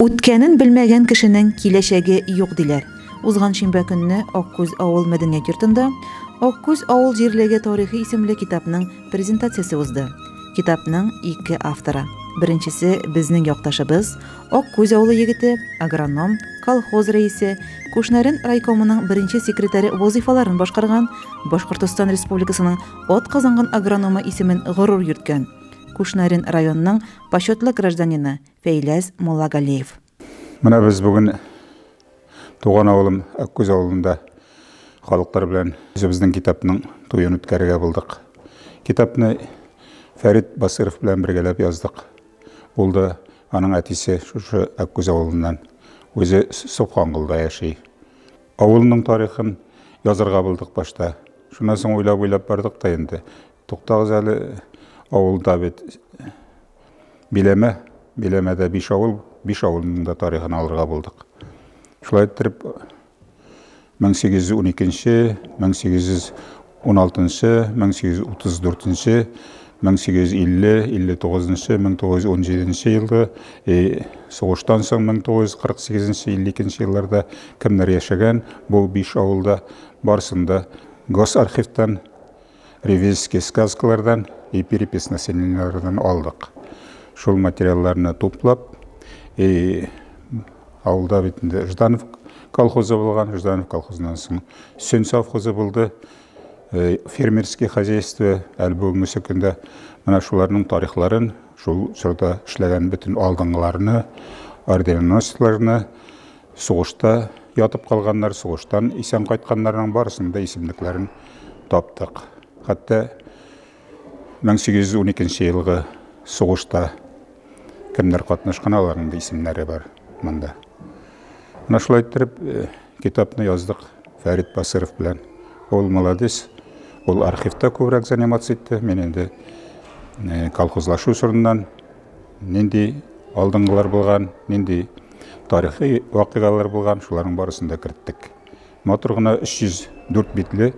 Үткәнен белмәгән кешенең киләчәге юк диләр. Узган шимбә көнне Аккүз авыл мәдәният йортында Аккүз авыл җирлеге тарихы исемле китапның презентациясе узды. Китапның ике авторы. Беренчесе безнең якташыбыз, Аккүз авылы егете, агроном, колхоз рәисе, Кушнарен райкомының беренче секретаре вазыйфаларын башкарган, Башкортостан Республикасының атказанган агрономы исемен горур йөрткән, Кушнарен районының почетлы гражданины Фәйләз Муллагалиев. Менә без бүген туган авылым Аккүз авылында халыклар белән үзебезнең китапның туен үткәрергә булдык. Китапны Фәрит Басыров белән бергәләп яздык. Ул да аның әтисе шушы Аккүз авылыннан. Үзе Собханголда яши. Авылның тарихын язырга булдык башта. Шуннан соң уйлап-уйлап бардык та инде. Туктагыз әле, авылда бит биләмә, биләмәдә биш авыл, биш авылның да тарихын алырга булдык. Шулай иттереп 1812, 1816, 1834, 1850, 59, 1917 елгы, сугыштан соң 1948, 52 елларда кемнәр яшәгән, бу биш авылда барысын да Госархивтан, ревизский сказкалардан и перепись населениеләрдән алдык. Шул материалларны туплап, и авылда бит инде Жданов колхозы булган, Жданов колхозыннан соң Сөн совхозы булды, фермерский хозяйство, әле бүгенге көндә менә шуларның тарихларын, шул чорда эшләгән бөтен алдынгыларны, орденоносецларны, сугышта ятып калганнар, сугыштан исән кайтканнарның барысын да исемлекләрен таптык. Хәтта 1812 елгы сугышта кемнәр катнашкан, аларның да исемнәре бар монда. Менә шулай иттереп китапны яздык Фәрит Басыров белән. Ул молодец, ул архивта күбрәк заниматься итте. Мин инде колхозлашу чорыннан нинди алдынгылар булган, нинди тарихи вакыйгалар булган, шуларның барысын да керттек. Матур гына 304 битле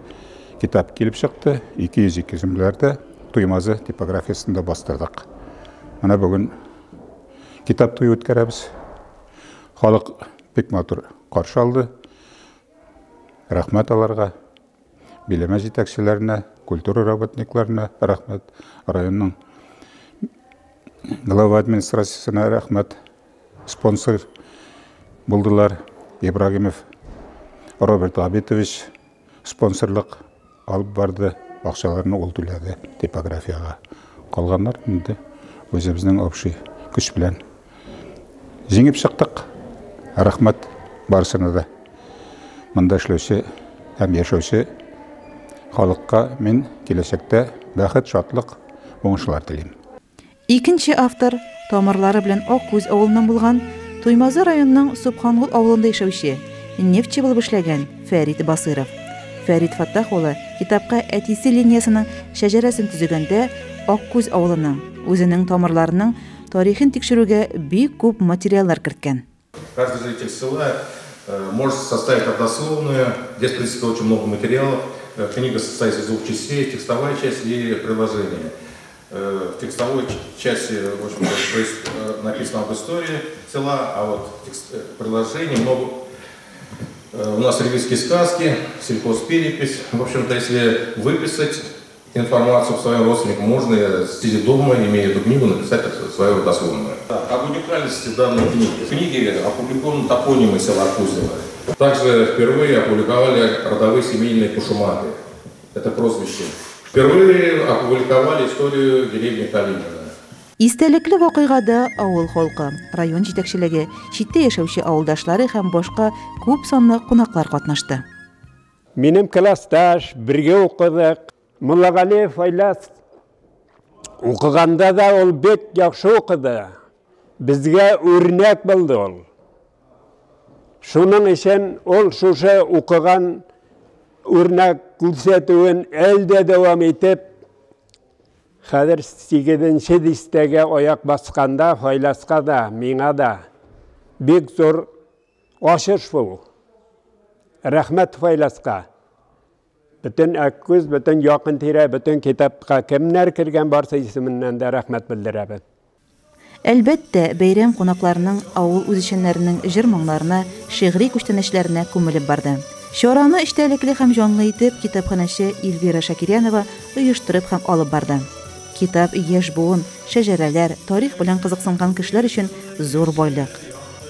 китап килеп чыкты. 202 экземплярда Туймазы типографиясендә бастырдык. Менә бүген китап туе үткәрәбез. Халык бик матур каршы алды. Рәхмәт аларга, биләмә җитәкчеләренә, культура работникларына рәхмәт, районның глава администрациясенә рәхмәт. Спонсор булдылар Ибрагимов Роберт Абитович спонсорлык алып барды, акчаларны ул түләде типографиягә. Калганнар инде үзебезнең общий көч белән җиңеп чыктык. Рәхмәт барысына да. Монда эшләүче һәм яшәүче халыкка мин киләчәктә бәхет, шатлык, уңышлар телим. Икенче автор тамырлары белән Аккүз авылыннан булган, Туймазы районының Собхангул авылында яшәүче, нефтьче булып эшләгән Фәрит Басыров. Фәрит Фаттах улы китапка әтисе линиясенең шәҗәрәсен төзегәндә Аккүз авылының, үзенең тамырларының тарихын тикшерүгә бик күп материаллар керткән. Каждый житель села может составить родословную. Здесь, в принципе, очень много материалов. Книга состоит из двух частей, текстовая часть и приложение. В текстовой части, в общем-то, написано об истории села, а вот приложений много. У нас ревизские сказки, сельхозперепись. В общем-то, если выписать информацию своим родственникам, можно, сидя дома, имея эту книгу, написать свою родословную. Об уникальности данной книги. В книге опубликованы топонимы села Аккузево. Также впервые опубликовали родовые семейные кушуматы. Это прозвище. Впервые опубликовали историю деревни Калинина. Истәлекле вакыйгада авыл халкы, район җитәкчелеге, читтә яшәүче авылдашлары һәм башка күп санлы кунаклар катнашты. Минем классташ, бергә укыдык. Муллагалиев Файлас укыганда да ул бик яхшы укыды. Безгә үрнәк булды ул. Шуның өчен ул шушы укыган үрнәк күрсәтүен әлдә дәвам итеп, хәзер 8нче дистәгә аяк басканда Файласка да, миңа да бик зур ачыш бу. Рәхмәт Файласка. Бөтен Аккүз, бөтен якын тирә, бөтен китапка кемнәр кергән барсы исеменнән дә рәхмәт белдерәбез. Әлбәттә, бәйрәм кунакларының, авыл үзешчәннәренең җыр-моңнарына, шигъри күчтәнәчләренә күмелеп барды. Чараны эчтәлекле һәм җанлы итеп китапханәче Эльвира Шакирянова оештырып һәм алып барды. Китап яшь буын, шәҗәрәләр, тарих белән кызыксынган кешеләр өчен зур байлык.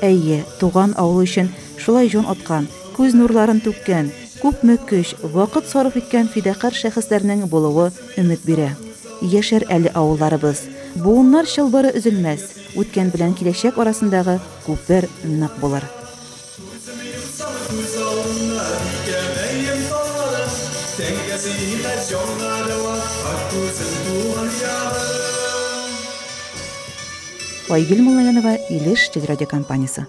Әйе, туган авылы өчен шулай җан аткан, күз нурларын түккән, күпме көч, вакыт сарыф иткән фидакарь шәхесләрнең булуы өмет бирә. Яшәр әле авылларыбыз. Буыннар чылбыры өзелмәс, үткән белән киләчәк арасындагы күпер нык булыр. Айгөл Муллаянова, Илеш телерадиокомпаниясе.